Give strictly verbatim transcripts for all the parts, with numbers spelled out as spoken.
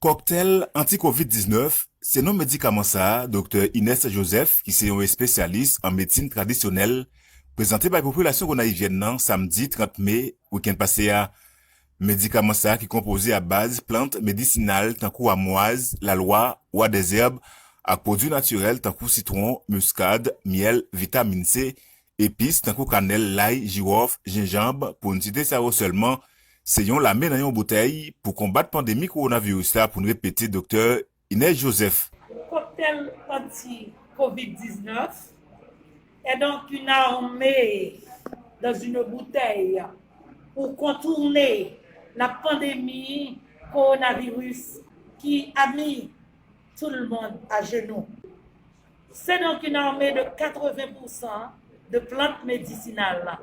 Kòktèl anti-kovid diznèf, se non medikaman sa a, Doktè Ines Joseph, ki se yon espesyalis an medsin tradisyonèl, prezante bay popilasyon gonayivyèn nan samdi trant me, wikenn pase a. Medikaman sa a ki konpoze a baz plant medisinal tankou amwaz, lalwa, wa dèzèb, ak pwodui natirèl tankou sitwon, miskad, myèl, vitamin C, epis tankou kanèl, lay, jiwòf, jenjanb, pou n site sa yo sèlman, se yon lame nan yon boutèy pou konbat pandemi kowonaviris la, pou n repete Doktè Ines Joseph. Kòktèl anti-kovid diznèf est donc une armée dans une bouteille pour contourner la pandémie coronavirus qui a mis tout le monde à genoux. C'est donc une armée de quatre-vingts pour cent de plantes médicinales,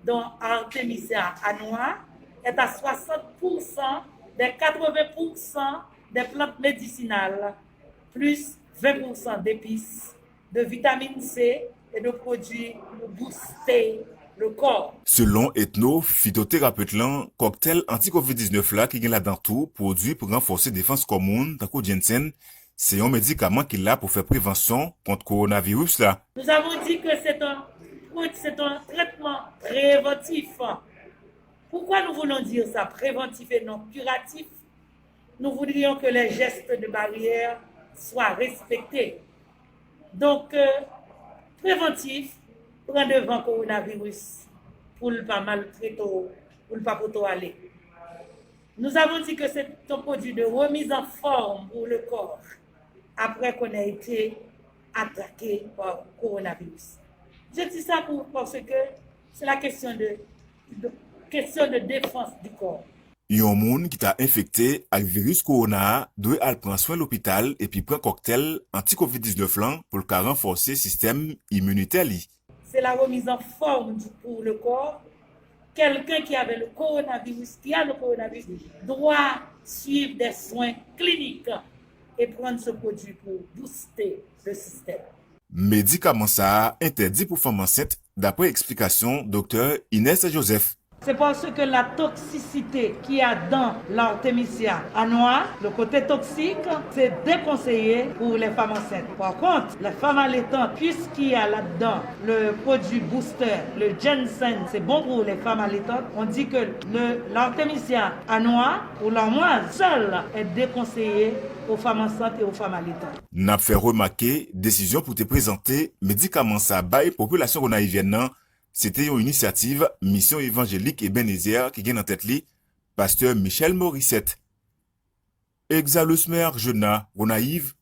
dont Artemisia annua est à soixante pour cent des quatre-vingts pour cent des plantes médicinales, plus vingt pour cent d'épices, de vitamine C et de produits pour booster le corps. Selon etno-fitoterapet lan, kòktèl anti-kovid diznèf la ki gen ladan tou pwodui pou ranfòse defans kò moun, tankou jensen, se yon medikaman ki la pou fè prevansyon kont kowonaviris la. Nous avons dit que c'est un, c'est un traitement préventif. Pourquoi nous voulons dire ça, préventif et non curatif? Nous voudrions que les gestes de barrière soient respectés. Donc, euh, préventif, pran devan kowonaviris pou l pa maltrete w, pou l pa pote w ale. Nous avons dit que c'est un produit de remise en forme pour le corps après qu'on a été attaqué par coronavirus. Je dis ça pour, parce que c'est la question de, de, question de défense du corps. Yon moun ki ta enfekte ak viris kowona a dwe al pran swen lopital epi pran kòktèl anti-kovid diznèf lan pou l ka ranfòse sistèm iminitè li. C'est la remise en forme du, pour le corps. Quelqu'un qui avait le coronavirus, qui a le coronavirus, doit suivre des soins cliniques et prendre ce produit pour booster le système. Medikaman sa a entèdi pou fanm ansent, dapre eksplikasyon Doktè Ines Joseph. C'est parce que la toxicité qui a dans l'Artemisia annua, le côté toxique, c'est déconseillé pour les femmes enceintes. Par contre, les femmes allaitantes, puisqu'il y a là-dedans le produit booster, le ginseng, c'est bon pour les femmes allaitantes, on dit que le, l'Artemisia annua ou l'armoise seule est déconseillé aux femmes enceintes et aux femmes allaitantes. N ap fè remake, desizyon pou te prezante medikaman sa bay popilasyon gonayivyèn nan, se te yon inisyativ Misyon Evanjelik Ebenezer ki gen nan tèt li Pastè Michel Morissette. Exalus Mergena, Gonayiv,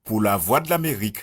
pou Lavwadlamerik.